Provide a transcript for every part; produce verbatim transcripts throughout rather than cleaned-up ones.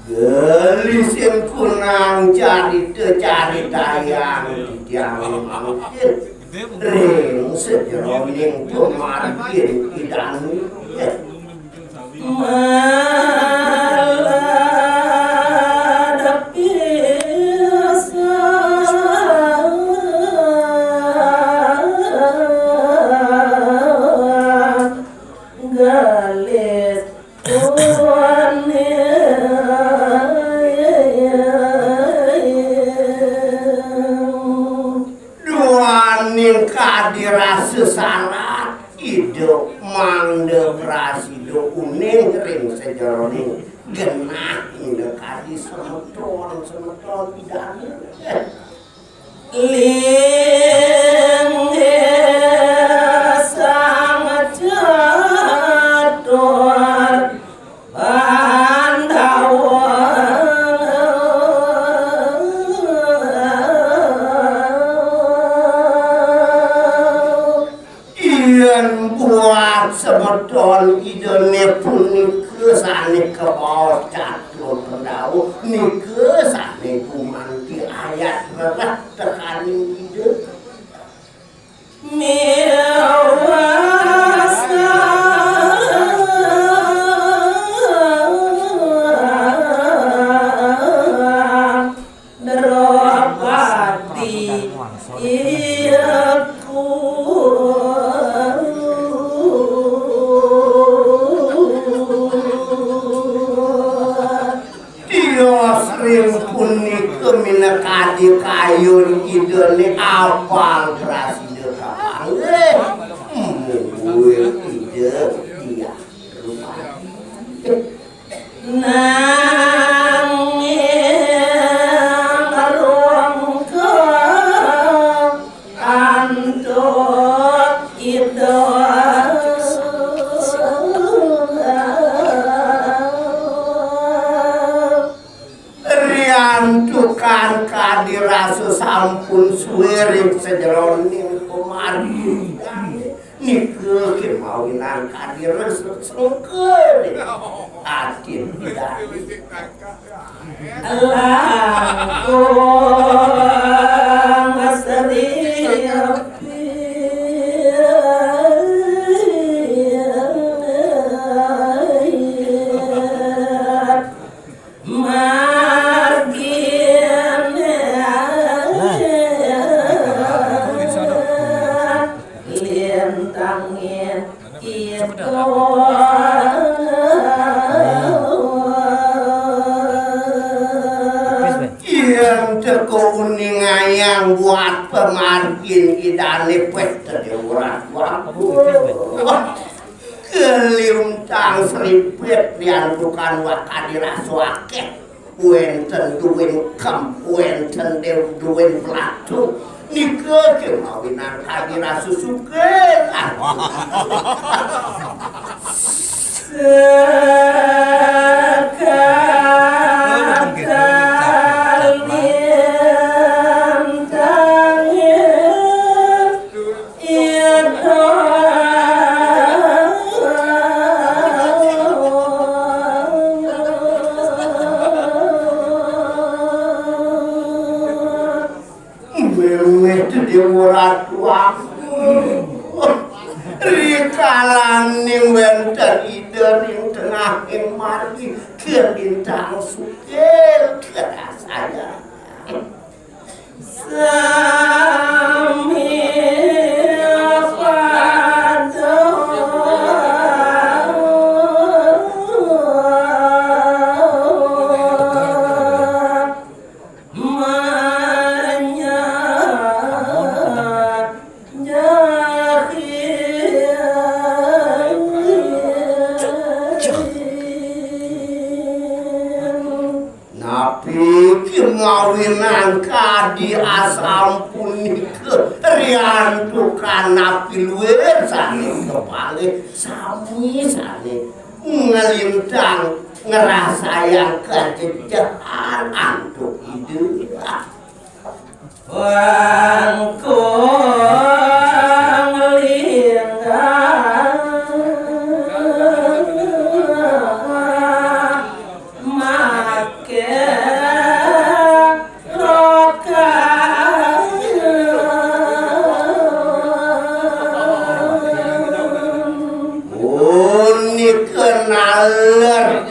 Gelis sing kunang carita-caritayang titiang mangkin ring sajeroning pamargin Ida Ané. Galis Duaning kadi rasa sarat, Ida mangda prasida uning ring sajeroning genah minakadi semeton-semeton Ida Ané. Linggih Sang Catur Pandawa. Yén buat semeton Idané punika sané kabaos catur Pandawa, nika sané gumanti ayat rereh tekaning Ida. Miwah Sang Drupadi iku. Tios ring punika minakadi kayun Idané apal prasida kapanggih. Mungguing Ida Hyang Drupadi. Nanging rungkul antuk Ida. Riantukan kadi rasa sampun sué ring sajeroning pamargin. Nika kémawinan kadi rasa sengkering atin Ida Ané. Langkung Sri Margin. Lah, kok bisa dok? Lintangin kita. Tipis, Bén. Yén teka uningayang buat pamargin Idané, péh tadi urat. Apa tipis, Bén? Keliuntang sripit riantukan wakadi rasa akéh. Wénten duwin kem, wénten dew-, duwin pelatu. Nika kémawinan kadi rasa sugih. Sekakal lintangin. Mémé Déwa Ratu Agung. Rikalaning wénten Ida ring tengahing margi, kalintang sugih karasayang. Sami pada manyat. Jahit Winan kadi asampunika riantukan napi luir sané kekalih sami sané nglintang ngrasayang kajejehan antuk Ida. Wangkung linggang maké lokang. Punika naler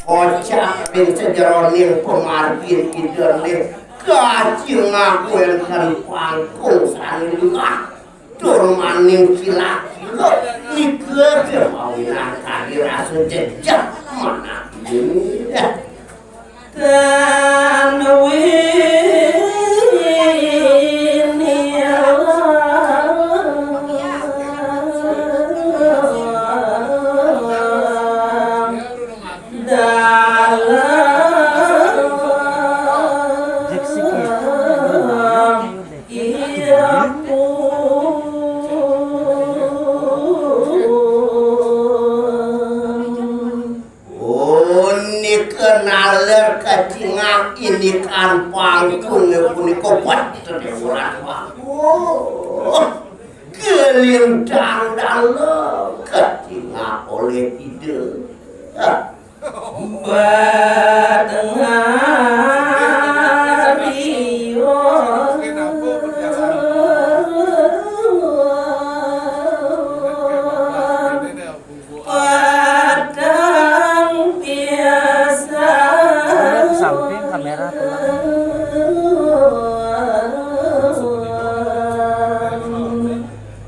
kocap ring sajeroning pamargin Idané. Kacingak wénten pangkung sané luas tur maning kila-kila, nika kemawinan kadi rasa jejeh manah. Tan wini dalam. Iya pun. Punika naler kacingak indikan pangkungé punika, wah, Déwa Ratu Agung. Kalintang dalem kacingak olih Ida. Batengah riung. Padang pisan. Samping kamera tuh.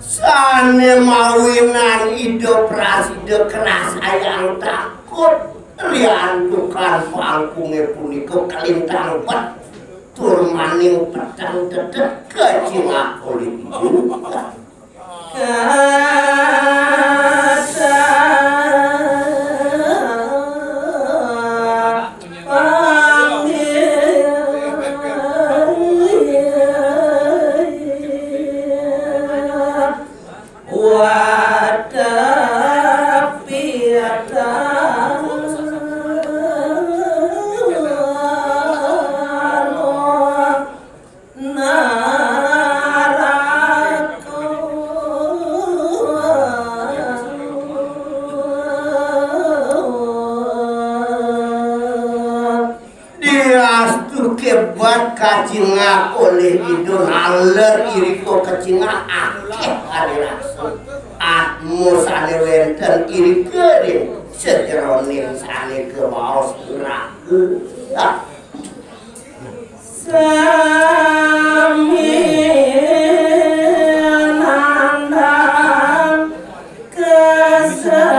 Sané mawinan Ida prasida krasayang takut, riantukan pangkungé punika kalintang bet tur maning peteng tetet kacingak olih Ida. Kata panggil watapi atang. Naraka. Diastu kebat kacingak olih Ida, naler irika kacingak akéh kadi rasa. Atma sané wénten irika ring sajeroning sané kabaos neraka. Sami nandang kasangsaran.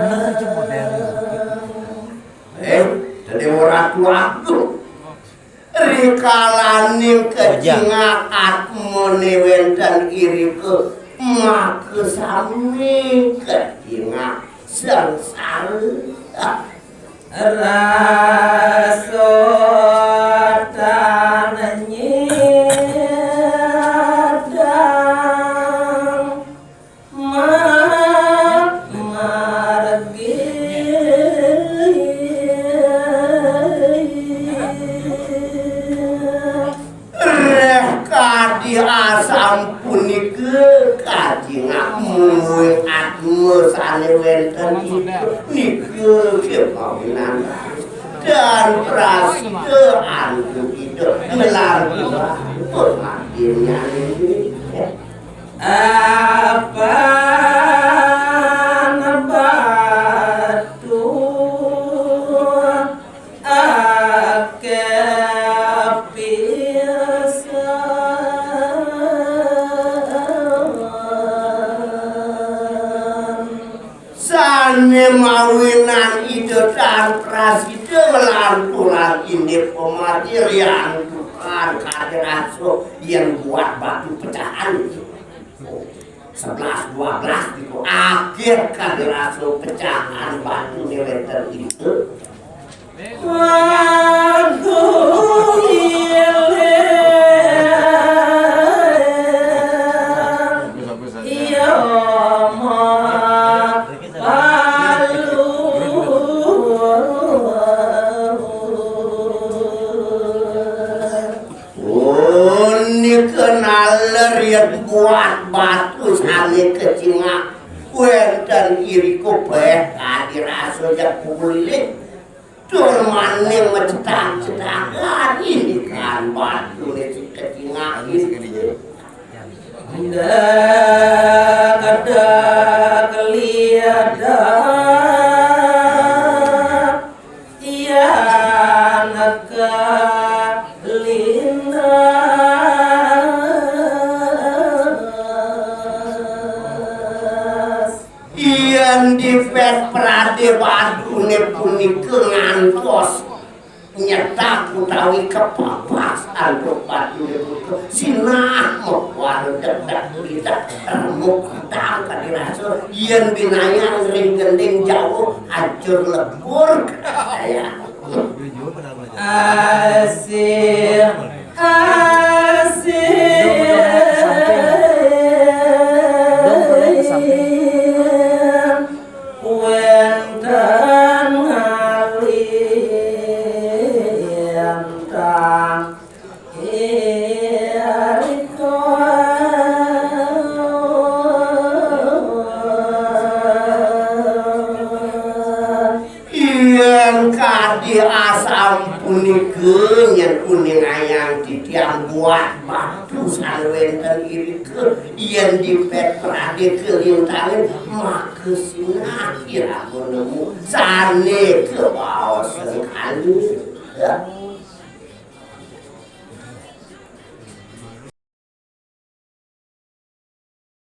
Bener aja model. Eh, dadi ora kuat tuh. Rikalaning kacingak atmané wénten irika, maka sami kacingak sangsara. Rasa tan nyidang. Ma-, margi. Réh kadi asampunika kacingak mungguing atma sané wénten nika, nika kemawinan tan prasida antuk Ida nglanturang pangabdinnyané. Apan batu akéh pisan. Sané mawinan Ida tan prasida nglanturang indik pamargi riantukan kadi rasa yén buat batu pecahan. sebelas dua belas niku akhir kadi rasa pecahan batuné wénten itu. Punika naler yén buat batu sané kecingak wénten irika péh kadi rasa jak kuliling. Tur maning macetak-cetakan inikan batuné si kecingak itu. Ndak ada keliadan. Yan kelindes. Yan dipét pradé batuné punika ngantos nyetak utawi kepapas antuk batuné punika sinah mawar dedak-dedak remuk kadi rasa yén binayang ring gending jauh hancur lebur. Asih, asih. Wénten ngalih tang. Yén kadi asapunika nyén uningayang titiang buat batu sané wénten irika, yén dipét pradé kalintangin, maka sinah iraga nemu sané kabaos sengkala. Ya.